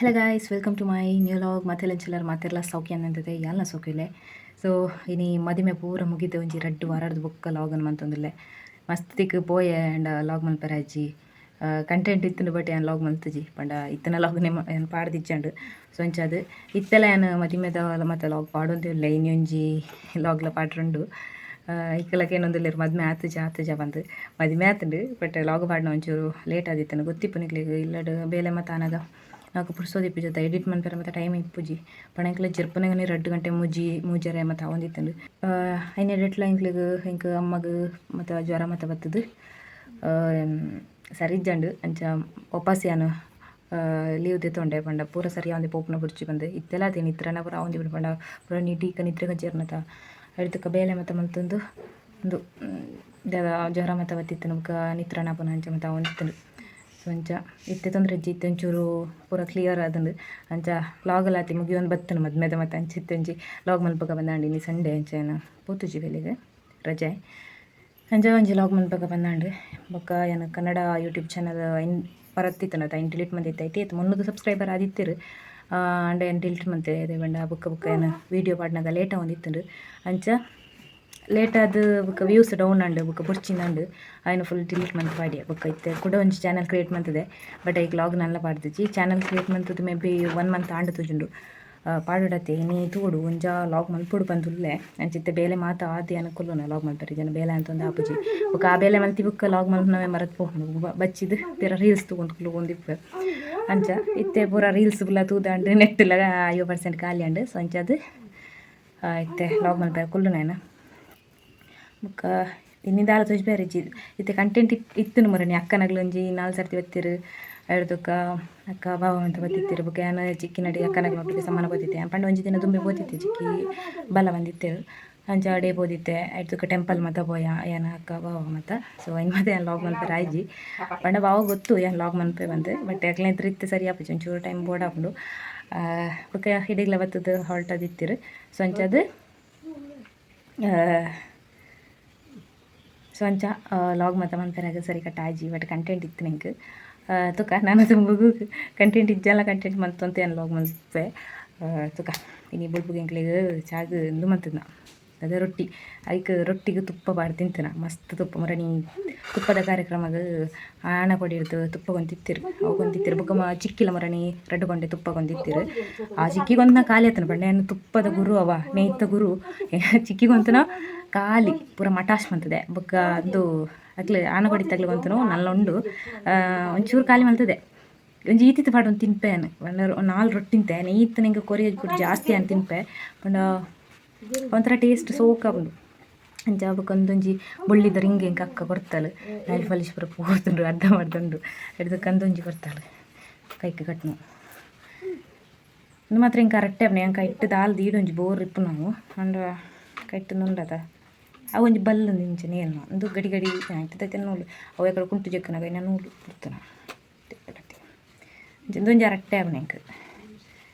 Hello guys, welcome to my new vlog. ಮಾತೆಲ್ಲ ಮಾತೆಲ್ಲ ಸೌಖ್ಯ ಅನ್ನಂತದೆ, ಯಾಲ್ನ ಸೌಖ್ಯ. ಸೊ ಇನಿ ಮದಿಮೆ ಪೂರ ಮುಗಿದು ಒಂಜಿ ರಡ್ಡ್ ವಾರಡ್ದು ಬೊಕ್ಕ ಲಾಗ್ ಮಂತೊಂದುಲ್ಲೆ. ಮಸ್ತಿಕ್ ಪೋಯೆ ಆ್ಯಂಡ್ ಲಾಗ್ ಮಲ್ಪೆರೆ ಆಯ್ಜಿ. ಕಂಟೆಂಟ್ ಇತ್ತುಂಡು, ಬಟ್ ಯಾನ್ ಲಾಗ್ ಮಲ್ತುಜಿ. ಪಂಡ ಇತ್ತನ ಲಾಗ್ ನೆ ಯಾನ್ ಪಾಡ್ದಿಜ್ಜಂಡ್. ಸೊ ಅಂಚಾದ್ ಇತ್ತೆಲ ಯಾನ್ ಮದಿಮೆದ ಮತ್ತೆ ಲಾಗ್ ಪಾಡೊಂದೇ ಉಲ್ಲೆ. ಇನಿ ಒಂಜಿ ಲಾಗ್ಲ ಪಾಡ್ರುಂಡು. ಇಕ್ಕಲಕ್ಕೆ ಏನೊಂದುಲ್ಲೆರ್, ಮದ್ಮೆ ಆತುಜ ಆತುಜ ಪಂದ್. ಮದಿಮೆ ಆತುಂಡು, ಬಟ್ ಲಾಗ್ ಪಾಡ್ನ ಒಂಚೂರು ಲೇಟ್ ಆದಿತ್ತುಂಡು. ಗೊತ್ತಿಪ್ಪು ನಿಕ್ಲೆಗ್, ಇಲ್ಲಡ್ ಬೇಲೆ ಮತ್ತ ಆನಗ ನಾಕು ಪುರ್ಸೋದು ಇಪ್ಪುಜಿ, ಎಡಿಟ್ ಮನ್ಪೆರೆ ಮತ್ತೆ ಟೈಮ್ ಇಪ್ಪುಜಿ. ಪಂಡ ಎಂಕ್ಲ ಜೆರ್ಪುನಗನೆ 2 ಗಂಟೆ, ಮೂಜಿ ಮೂಜರೆ ಮತ್ತೆ ಆವೊಂದಿತ್ತುಂಡು. ಐನ ಎಡಿಟ್ಲ ಎಂಕ್ಲೆಗ್ ಎಂಕ್ ಅಮ್ಮಗ್ ಮತ್ತು ಜ್ವರ ಮತ್ತೆ ಬತ್ತದು, ಸರಿ ಇಜ್ಜಂಡು. ಅಂಚ ವಾಪಸ್ ಯಾನ್ ಲೀವ್ ದೆತೊಂಡೆ. ಪಂಡ ಪೂರ ಸರಿ ಆವೊಂದು ಪೋಪುನ ಬುಡ್ಚಿ ಪಂದ್. ಇತ್ತೆಲ ಅದೇ ನಿತ್ರನ ಪೂರ ಆವೊಂದು ಪಂಡ ಪೂರ ನೀಟೀಕ ನಿತ್ರೆ ಜೇರ್ನತ ಐಡ್ದಕ್ಕ ಬೇಲೆ ಮತ್ತೆ ಮಲ್ತೊಂದು ಉಂದು ದಾದ ಜ್ವರ ಮತ್ತೆ ಬತ್ತಿತ್ತು, ಬೊಕ ನಿತ್ರನ ಪುನ ಅಂಚ ಮತ್ತೆ ಆವೊಂದಿತ್ತುಂಡು. ಸೊ ಅಂಚ ಇತ್ತೆ ತೊಂದರೆ ಇಜ್ಜಿ, ಇತ್ತೆ ಒಂಚೂರು ಪೂರ ಕ್ಲಿಯರ್ ಆದುಂಡು. ಅಂಚ ಲಾಗಲ ಆತಿ ಮುಗಿಯೊಂದು ಬತ್ತುಂಡು ಮದ್ಮೆದ ಮತ್ತೆ. ಅಂಚ ಇತ್ತೆ ಒಂಜಿ ಲಾಗ್ ಮಲ್ಪಕ ಬಂದಾಂಡ್. ಇನಿ ಸಂಡೇ, ಅಂಚ ಯಾನ್ ಪೋತುಜಿ ಬೇಲೆಗ್, ರಜೆ. ಅಂಚ ಒಂಜಿ ಲಾಗ್ ಮಲ್ಪಕ ಬಂದಾಂಡ್. ಬೊಕ್ಕ ಯಾನ್ ಕನ್ನಡ ಯೂಟ್ಯೂಬ್ ಚಾನಲ್ ಐನ್ ಪರತ್ತಿತ್ತುಂಡು, ಐನ್ ಡಿಲೀಟ್ ಮಂದಿತ್ತೆ. ಐತೆ 300 ಸಬ್ಸ್ಕ್ರೈಬರ್ ಆದಿತ್ತೆರ್. ಆಂಡ ಯಾನ್ ಡಿಲೀಟ್ ಮಂತೆ. ಅದೇ ಪಂಡ ಬೊಕ್ಕ ಬೊಕ್ಕ ಯಾನ್ ವೀಡಿಯೋ ಪಾಡ್ನಗ ಲೇಟ್ ಆವೊಂದಿತ್ತುಂಡು. ಅಂಚ ಲೇಟ್ ಆದ್ ಬೊಕ್ಕ ವ್ಯೂಸ್ ಡೌನ್ ಆಂಡ್. ಬೊಕ್ಕ ಬೊರ್ಚಿಂದಾಂಡ್, ಐನ್ ಫುಲ್ ಡಿಲೀಟ್ ಮಂತ್ ಪಾಡ್ಯೆ. ಬೊಕ್ಕ ಇತ್ತೆ ಕುಡ ಒಂಜಿ ಚಾನಲ್ ಕ್ರಿಯೇಟ್ ಮಂತುದೆ, ಬಟ್ ಐಕ್ ಲಾಗ್ ನಲ್ಲ ಪಾಡ್ದಿಜಿ. ಚಾನಲ್ ಕ್ರಿಯೇಟ್ ಮಂತುದು ಮೇ ಬಿ ಒನ್ ಮಂತ್ ಆಂಡ್ ತೋಜುಂಡು. ಪಾಡೊಡತ್ತೆ. ಇನಿ ತೂವೊಡು, ಒಂಜ ಲಾಗ್ ಮಲ್ಪೊಡು ಪಂದುಲ್ಲೆ. ಅಂಚಿತ್ತೆ ಬೇಲೆ ಮಾತ ಆದ್ ಯಾನ್ ಕುಲ್ಲುನ ಲಾಗ್ ಮಲ್ಪೆರೆ. ಜನ ಬೇಲೆ ಅಂತೊಂದು ಆಪುಜಿ. ಬೊಕ್ಕ ಆ ಬೇಲೆ ಮಲ್ತಿ ಬೊಕ್ಕ ಲಾಗ್ ಮಲ್ಪುನವೇ ಮರತ್ ಪೋಪುಂಡು. ಬಚ್ಚಿದ್ ಪಿರ ರೀಲ್ಸ್ ತೂವೊಂದು ಕುಲ್ಲೊಂದಿಪ್ಪೆ. ಅಂಚ ಇತ್ತೆ ಪೂರ ರೀಲ್ಸ್ ಪೂರ ತೂದಾಂಡ್, ನೆಟ್ಟುಲ 50% ಖಾಲಿ ಆಂಡ್. ಸೊ ಅಂಚಾದ್ ಇತ್ತೆ ಲಾಗ್ ಮಲ್ಪೆರೆ ಕುಲ್ಲುನ ಯಾನ್. ಬೊಕ್ಕ ಇನಿ ದಾಲ ತೋಜಿಪೆರೆ ಇಜ್ಜಿ. ಇತ್ತೆ ಕಂಟೆಂಟ್ ಇತ್ತುಂಡು ಮರನಿ. ಅಕ್ಕನಗ್ಲು ಒಂಜಿ ನಾಲ್ ಸರ್ತಿ ಬತ್ತೆರ್. ಐಡ್ದೊಕ್ಕ ಅಕ್ಕ ಬಾವ ಅಂತ ಬತ್ತಿತ್ತೆರ್. ಬೊಕ್ಕ ಯಾನ್ ಚಿಕ್ಕಿನಡಿ ಅಕ್ಕನಗ್ಲೊಟ್ಟಿಗೆ ಸಮಾನ ಪೋತಿತ್ತೆ. ಯಾನ್ ಪಂಡ ಒಂಜಿ ದಿನ ದುಂಬೆ ಪೋತಿತ್ತೆ, ಚಿಕ್ಕಿ ಬಲ ಬಂದಿತ್ತೆರ್. ಅಂಚ ಅಡೆ ಪೋದಿತ್ತೆ. ಐಡ್ದೊಕ್ಕ ಟೆಂಪಲ್ ಮಾತ ಪೋಯ ಯಾನ್, ಅಕ್ಕ ಬಾವ ಮಾತ. ಸೊ ಐನ್ ಮಾತ ಯಾನ್ ಲಾಗ್ ಮಲ್ಪೆರೆ ಆಯ್ಜಿ. ಪಂಡ ಬಾವ ಗೊತ್ತು ಯಾನ್ ಲಾಗ್ ಮನ್ಪೆ ಬಂದು, ಬಟ್ ಅಕ್ಲೆನ ಎದುರು ಇತ್ತೆ ಸರಿ ಆಪುಜಿ, ಒಂಚೂರು ಟೈಮ್ ಬೋಡಾಪುಂಡು. ಬೊಕ್ಕ ಇಡೆಗ್ಲ ಬತ್ತುದು ಹಾಲ್ಟ್ ಆದಿತ್ತೆರ್. ಸೊ ಅಂಚ ಲಾಗ್ ಮಾತ ಮನ್ಪೆರಾಗ ಸರಿ ಕಟ್ಟ ಆಯ್ಜಿ. ಬಟ್ ಕಂಟೆಂಟ್ ಇತ್ತು ಎಂಕ್. ತುಕ ನಾನು ತುಂಬುಗು ಕಂಟೆಂಟ್ ಇಜ್ಜಲ್ಲ, ಕಂಟೆಂಟ್ ಮಲ್ತೊಂತ ಯಾನ್ ಲಾಗ್ ಮಲ್ಪೆ. ತುಕ ಇನಿ ಬೊಲ್ಪುಗು ಎಂಕ್ಲೆಗ್ ಚಾಗ್ ಉಂದು ಮಂತುದ್ನ ಅದೇ ರೊಟ್ಟಿ. ಐಕ್ ರೊಟ್ಟಿಗೆ ತುಪ್ಪ ಪಾಡ್ ತಿಂತನ, ಮಸ್ತ್ ತುಪ್ಪ. ಮರಣಿ ತುಪ್ಪದ ಕಾರ್ಯಕ್ರಮಗ್ ಆಣ ಕೊಡಿರ್ದು ತುಪ್ಪ ಕೊಂತಿತ್ತಿರು, ಅವು ಕೊಂತಿತ್ತಿರು. ಬೊಕ್ಕ ಚಿಕ್ಕಿಲ ಮರಣಿ ರಡ್ಡು ಕೊಂಡೆ ತುಪ್ಪ ಕೊಂದಿತ್ತಿರು. ಆ ಚಿಕ್ಕಿಗೊಂತನ ಖಾಲಿ ಆತನ. ಪಂಡ ಯಾನ್ ತುಪ್ಪದ ಗುರು ಅವ ನೇಯ್ತ ಗುರು. ಚಿಕ್ಕಿಗೊಂತನ ಖಾಲಿ ಪೂರ ಮಟಾಶ್ ಮಂತದೆ. ಬೊಕ್ಕ ಅದು ಅಕ್ಲೆ ಆನ ಕೊಡಿ ತಗ್ಲು ನಲ್ಲ ಉಂಡು, ಒಂಚೂರು ಖಾಲಿ ಮಲ್ತದೆ. ಒಂಜಿ ಈತಿತ್ತು ಪಾಡೊಂದು ತಿನ್ಪೆ ಯಾನ್. ಪಂಡ ನಾಲ್ ರೊಟ್ಟಿ ತಿಂತೆ. ನೆಯ್ತು ನಂಗೆ ಕೊರಿ ಜಾಸ್ತಿ ಯಾನ್ ತಿನ್ಪೆ. ಪಂಡ ಒಂಥರ ಟೇಸ್ಟ್ ಸೋಕಾಪುಂಡು. ಅಂಚ ಬೊಕ್ಕ ಒಂದೊಂಜಿ ಬೊಳ್ಳಿದ ರಿಂಗ್ ಎಂಕ್ ಅಕ್ಕ ಕೊರ್ತಾಲ್. ನೈಲ್ ಪಾಲಿಶ್ ಪೂರ ಪೋತುಂಡು, ಅರ್ಧ ಮರ್ಧ ಉಂಡು. ಹಿಡ್ದು ಕಂದೊಂಜಿ ಕೊರ್ತಾಲ್ ಕೈಕ್ ಕಟ್ನು. ಉಂದು ಮಾತ್ರ ಎಂಕ್ ಕರೆಕ್ಟೇ ಆಪುಂಡು. ಎಂಕ್ ಕೈಟ್ ದಾಲ್ ದೀಡೊಂಜಿ ಬೋರ್ ಇಪ್ಪುನವು. ಆಂಡ ಕೈಟ್ ಉಂಡತ ಅವು ಒಂಜಿ ಬಲ್ಲುಂದು ಇಂಚ ನೇಲ್ನ. ಉಂದು ಗಡಿ ಗಡಿ ಇತ್ತೈತೆ ನೂಲು. ಅವು ಎಕಡೆ ಕುಂಟು ಜಕ್ಕುನಗ ಐನ ನೂಲು ಬಿಡ್ತನ. ಉಂದೊಂಜಿ ಅರಟ್ಟೆ ಆಪುಂಡು ಎಂಕ್.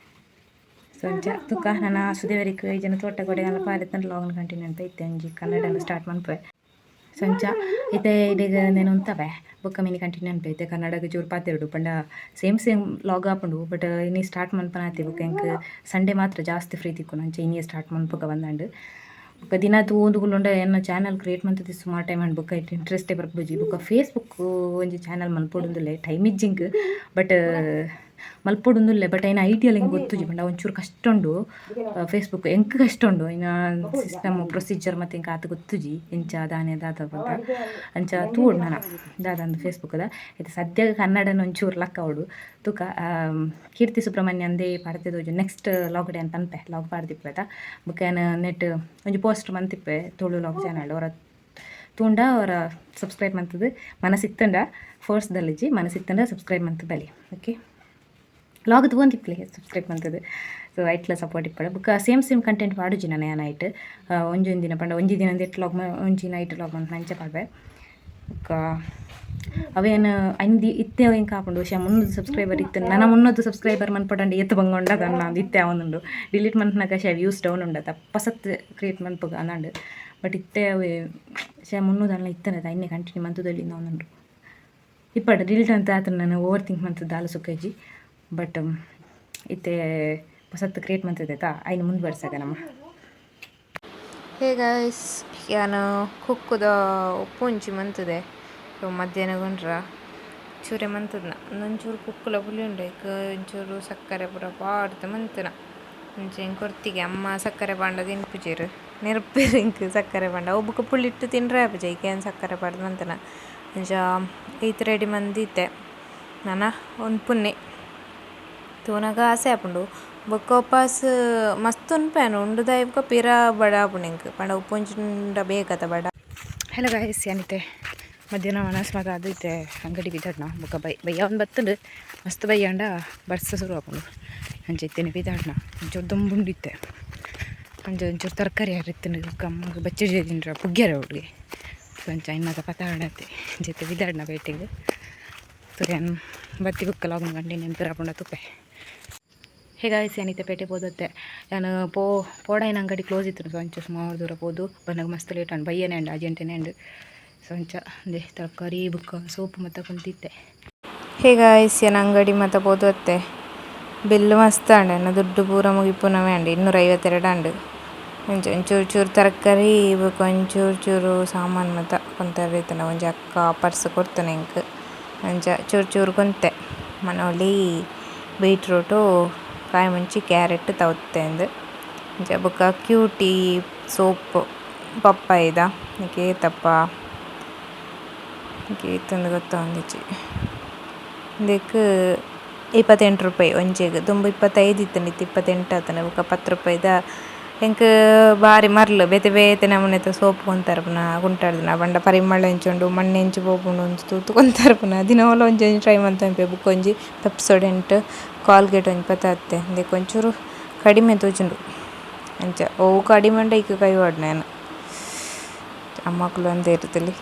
ಸೊ ಅಂಚ ತುಕ ನನ ಸುದೇವರಿಕ್ ಜನ ತೋಟ ಕೊಡೆಗಾಲ ಪಾಲೆತ್ತಂಡ ಲಾಗ್ನ ಕಂಟಿನ್ಯೂ ಅಂತ. ಇತ್ತೆ ಒಂಜಿ ಕನ್ನಡನ ಸ್ಟಾರ್ಟ್ ಮನ್ಪುವೆ. ಸೊ ಅಂಚ ಇತ್ತೆ ಇಡೆಗ್ ನೆನ ಉಂತವೆ, ಬೊಕ್ಕ ಮಿನಿ ಕಂಟಿನ್ಯೂ ಅನ್ಪೆ. ಇತ್ತೆ ಕನ್ನಡಗ್ ಚೂರು ಪಾತೆರೊಡು. ಪಂಡ ಸೇಮ್ ಸೇಮ್ ಲಾಗ್ ಆಪುಂಡು, ಬಟ್ ಇನಿ ಸ್ಟಾರ್ಟ್ ಮನ್ಪನಾತಿ. ಬೊಕ್ಕ ಎಂಕ್ ಸಂಡೇ ಮಾತ್ರ ಜಾಸ್ತಿ ಫ್ರೀ ತಿಕ್ಕುನು. ಅಂಚ ಇನಿಯೇ ಸ್ಟಾರ್ಟ್ ಮನ್ಪುಗ ಬಂದಾಂಡ್. ಬೊಕ್ಕ ದಿನ ತೂವೊಂದು ಕುಲ್ಲುಂಡ ಎನ್ನ ಚಾನಲ್ ಕ್ರಿಯೇಟ್ ಮಂತುದು ಸುಮಾರು ಟೈಮ್ ಆಂಡ್. ಬೊಕ್ಕ ಐಟ್ ಇಂಟ್ರೆಸ್ಟೇ ಬರ್ಪುಜಿ. ಬೊಕ್ಕ ಫೇಸ್ಬುಕ್ ಒಂಜಿ ಚಾನಲ್ ಮನ್ಪೊಡುಂದುಲ್ಲೆ. ಟೈಮ್ ಇಜ್ಜಿಂಕ್, ಬಟ್ ಮಲ್ಪೊಡುಂದುಲ್ಲೆ. ಬಟ್ ಐನ ಐಡಿಯಲ್ ಎಂಕ್ ಗೊತ್ತುಜಿ. ಪಂಡ ಒಂಚೂರು ಕಷ್ಟ ಉಂಡು ಫೇಸ್ಬುಕ್, ಎಂಕ್ ಕಷ್ಟ ಉಂಡು. ಐನ ಸಿಸ್ಟಮ್ ಪ್ರೊಸೀಜರ್ ಮತ್ತೆ ಎಂಕ್ ಆತ್ ಗೊತ್ತುಜಿ, ಎಂಚ ದಾನೆ ದಾದ ಪಂತ. ಅಂಚ ತೂವೊಡು ನನ ದಾದ ಫೇಸ್ಬುಕ್ದ. ಇತ್ತೆ ಸದ್ಯಗ್ ಕನ್ನಡನ ಒಂಚೂರು ಲಕ್ಕಾವೊಡು. ತುಕ ಕೀರ್ತಿ ಸುಬ್ರಹ್ಮಣ್ಯ ಅಂದೇ ಪಾಡ್ತೆ. ನೆಕ್ಸ್ಟ್ ಲಾಗ್ ಯಾನ್ ಪನ್ಪೆ, ಲಾಗ್ ಪಾಡ್ದಿಪ್ಪೆ ಆತ. ಬೊಕ್ಕ ಯಾನ್ ನೆಟ್ ಒಂಜಿ ಪೋಸ್ಟ್ ಮಂತಿಪ್ಪೆ ತುಳು ಲಾಗ್ ಚಾನಲ್. ಅವರ ತೂಂಡ ಅವರ ಸಬ್ಸ್ಕ್ರೈಬ್ ಮಂತುದು ಮನಸ್ಸಿತ್ತಂಡ, ಫೋರ್ಸ್ ದಲ್ಲಿಜ್ಜಿ, ಮನಸ್ಸಿತ್ತಂಡ ಸಬ್ಸ್ಕ್ರೈಬ್ ಮಂತ್ ಬಲಿ. ಓಕೆ, ಲಾಗ್ ತೂವೊಂದಿಪ್ಪಲೆ, ಸಬ್ಸ್ಕ್ರೈಬ್ ಮಂತುದು. ಸೊ ಐಟ್ಲ ಸಪೋರ್ಟ್ ಇಪ್ಪಡ. ಬೊಕ್ಕ ಸೇಮ್ ಸೇಮ್ ಕಂಟೆಂಟ್ ಪಾಡುಜಿ ನಾನು ಯಾನ್ ಐಟ್. ಒಂಜೊಂದು ದಿನ ಪಂಡ ಒಂಜಿ ದಿನ ಎಟ್ ಲಾಗ್, ಒಂಜಿ ನೈಟ್ ಲಾಗ್ ಮಂತ್ ಅಂಚ ಪಾಡ್ವೆ. ಬೊಕ್ಕ ಅವೇನು ಐನ್ ಇತ್ತೆ ಎಂಕ್ ಆಪುಂಡು. ಶಾ 300 ಸಬ್ಸ್ಕ್ರೈಬರ್ ಇತ್ತು. ನನ್ನ 300 ಸಬ್ಸ್ಕ್ರೈಬರ್ ಮನ್ಪೊಡಂಡ ಏತ್ ಬಂಗ ಉಂಡ ಅನ್ನ. ಇತ್ತೆ ಆವೊಂದುಂಡು. ಡಿಲೀಟ್ ಮನ್ಪುನಗ ಶಾ ವ್ಯೂಸ್ ಡೌನ್ ಉಂಡತ, ಪಸತ್ ಕ್ರಿಯೇಟ್ ಮನ್ಪುಗ ಅಂದಾಂಡ್. ಬಟ್ ಇತ್ತೆ ಅವೆ ಶಾ 300 ಅಲ್ಲ ಇತ್ತನೆ, ಐನೆ ಕಂಟಿನ್ಯೂ ಮಂತುದೊಲಿ ಉಂಡು ಇಪ್ಪಡ್. ಡಿಲೀಟ್ ಅಂತ ಆತ ನಾನು ಓವರ್ ಥಿಂಕ್ ಮಂತದ್ದು ದಾಲ ಸುಖ ಇಜ್ಜಿ. ಬಟ್ ಇತ್ತೆ ಪೊಸತ್ತು ಕ್ರಿಯೇಟ್ ಮಂತುದೆತ ಐನ್ ಮುಂದುವರ್ಸಗ ನಮ್ಮ. ಹೇ ಗಾಯ್ಸ್, ಯಾನ್ ಕುಕ್ಕುದ ಉಪ್ಪುಂಚಿ ಮಂತುದೆ. ಸೊ ಮಧ್ಯಾಹ್ನ ಗುಂಡ್ರ ಚೂರೆ ಮಂತುದ್ನ ಒಂದೊಂಚೂರು ಕುಕ್ಕುಲ ಪುಳಿ ಉಂಡು. ಐಕ್ ಒಂಚೂರು ಸಕ್ಕರೆ ಪೂರ ಪಾಡ್ದ್ ಮಂತುನ. ಅಂಚ ಕೊರ್ತಿಗೆ ಅಮ್ಮ ಸಕ್ಕರೆ ಪಾಂಡ ತಿನ್ಪುಜೆರ್, ನೆರ್ಪೆರ್ ಎಂಕ್ ಸಕ್ಕರೆ ಪಾಂಡ. ಅವು ಬೊಕ ಪುಳಿಟ್ಟು ತಿನ್ರೆ ಆಪುಜಿ, ಐಕೆ ಯಾನ್ ಸಕ್ಕರೆ ಪಾಡ್ದ್ ಮಂತುನ. ಅಂಚ ಈತ್ ರೆಡಿ ಮಂದಿತ್ತೆ. ನನ ಉನ್ಪುನೆ ತೂನಗ ಆಸೆ ಆಪುಂಡು. ಬೊಕ್ಕ ಉಪಾಸ್ ಮಸ್ತ್ ಉನ್ಪೆ ಉಂಡುದಾಯಿ ಬೊಕ ಪಿರ ಬಡ ಆಪುಂಡು ಎಂಕ್. ಪಂಡ ಉಪ್ಪುಂಚಿಂಡ ಬೇಗದ ಬಡ. ಹಲೋ ಗಾಯ್ಸ್, ಯಾನಿತ್ತೆ ಮಧ್ಯಾಹ್ನ ವನಸ್ ಮಾತ ಅದು ಇತ್ತೆ ಅಂಗಡಿ ಬಿದ್ದಾಡ್ನ. ಬೊಕ್ಕ ಬೈ ಬಯ್ಯ ಒಂದು ಬತ್ತುಂಡು. ಮಸ್ತ್ ಬಯ್ಯಾಂಡ ಬರ್ಸ ಶುರು ಆಪುಂಡು. ಅಂಚ ಇತ್ತೇನೆ ಬಿದ್ದಾಡ್ನ. ಒಂಚೂರು ದೊಂಬುಂಡು ಇತ್ತೆ. ಅಂಚ ಒಂಚೂರು ತರಕಾರಿ ಯಾರಿತ್ತುಂಡು. ಬೊಕ್ಕ ಅಮ್ಮಗ್ ಬಚ್ಚಡಿ ತಿಂಡ್ರ ಪುಗ್ಗ್ಯಾರ ಹುಡುಗಿ. ಅಂಚ ಐನ್ ಮಾತ ಪತಾಡತ್ತೆ. ಅಂಚ ಇತ್ತೆ ಬಿದ್ದಾಡ್ನ ಪೇಟೆಗ್. ತುರ್ಯಾನ್ ಬತ್ತಿ ಬುಕ್ಕ ಲಾಗಿನ್ ಕಂಟಿನ್ಯೂ ಪಿರ ತುಪ್ಪೆ. ಹೇ ಗಾಯ್ಸ್, ಯಾನಿತ್ತೆ ಪೇಟೆ ಪೋದತ್ತೆ. ಯಾನ್ ಪೋ ಪೋಡಾಯಿನ ಅಂಗಡಿ ಕ್ಲೋಸ್ ಇತ್ತು. ಸೊ ಅಂಚ ಸುಮಾರು ದೂರ ಪೋದು ಬನ್ನಗ ಮಸ್ತ್ ಲೇಟ್ ಆಂಡ್. ಬಯ್ಯನೆ ಅಂಡ್ ಅರ್ಜೆಂಟೇನೆ ಅಂಡ್. ಸೊ ಅಂಚ ಅಂದೆ ತರಕಾರಿ ಬುಕ್ಕ ಸೋಪು ಮತ್ತ ಕೊಂತಿತ್ತೆ. ಹೇ ಗಾಯ್ಸ್, ಯಾನ್ ಅಂಗಡಿ ಮಾತ ಪೋದು ಅತ್ತೆ. ಬಿಲ್ ಮಸ್ತ್ ಆಂಡ್. ಎನ್ನ ದುಡ್ಡು ಪೂರ ಮುಗಿಪುನವೇ ಆಂಡ್. 252 ಆಂಡ್. ಅಂಚ ಒಂಚೂರು ಚೂರು ತರಕಾರಿ ಬೊಕ ಒಂಚೂರು ಚೂರು ಸಾಮಾನು ಮಾತ ಕೊಂತರೆ ಇತ್ತುಂಡ. ಒಂಜಿ ಅಕ್ಕ ಪರ್ಸ್ ಕೊರ್ತುನೆ ಎಂಕ್. ಅಂಚ ಚೂರು ಚೂರು ಕೊಂತೆ. ಮನೋಲಿ ಬೀಟ್ರೂಟು, ಕಾಯಿ ಮುಂಚಿ, ಕ್ಯಾರೆಟ್ ತೌತೆ ಅಂದ್. ಅಂಚ ಬೊಕ ಕ್ಯೂಟಿ ಸೋಪ್ ಪಪ್ಪಾಯಿದ ಎಂಕ್ ಏತಪ್ಪ ಎಂಕ್ ಏತಂದ್ ಗೊತ್ತಾವೊಂದಿಜ್ಜಿ. ಇಂದೆಕ್ 28 ರೂಪಾಯಿ ಒಂಜೆಗ್. ದುಂಬು 25 ಇತ್ತುಂಡು, ಇತ್ತೆ 28 ಆತುಂಡು. ಬೊಕ 10 ರೂಪಾಯಿದ ಎಂಕ್ ಬಾರಿ ಮರ್ಲ್. ಬೇತೆ ಬೇತೆ ನಮೂನೆದ ಸೋಪ್ ಕೊಂತರ್ಪುನ ಕುಂಟಾಡ್ದಿನ. ಪಂಡ ಪರಿಮಳ ಎಂಚ ಉಂಡು, ಮಣ್ಣು ಎಂಚ ಪೋಪುಂಡು ಅಂದ್ ತೂತು ಕೊಂತರ್ಪುನ. ದಿನೋಲ ಒಂಜಿ ಒಂಜಿ ಟ್ರೈ ಮಂತೊಂಪೆ. ಬೊಕ ಒಂಜಿ ಪೆಪ್ಸೋಡೆಂಟ್, ಕಾಲ್ಗೇಟ್ ಒಂಜಿ ಪತಾತ್ತೆ. ಇಂದೆಕ್ ಒಂಚೂರು ಕಡಿಮೆ ತೋಜುಂಡು. ಅಂಚ ಒವು ಕಡಿಮೆ ಉಂಡು ಐಕ್ ಕೈ ಪಾಡುನ ಯಾನ್. ಅಮ್ಮಕುಲು ಅಂದೇರ್ ತೂಲೆ.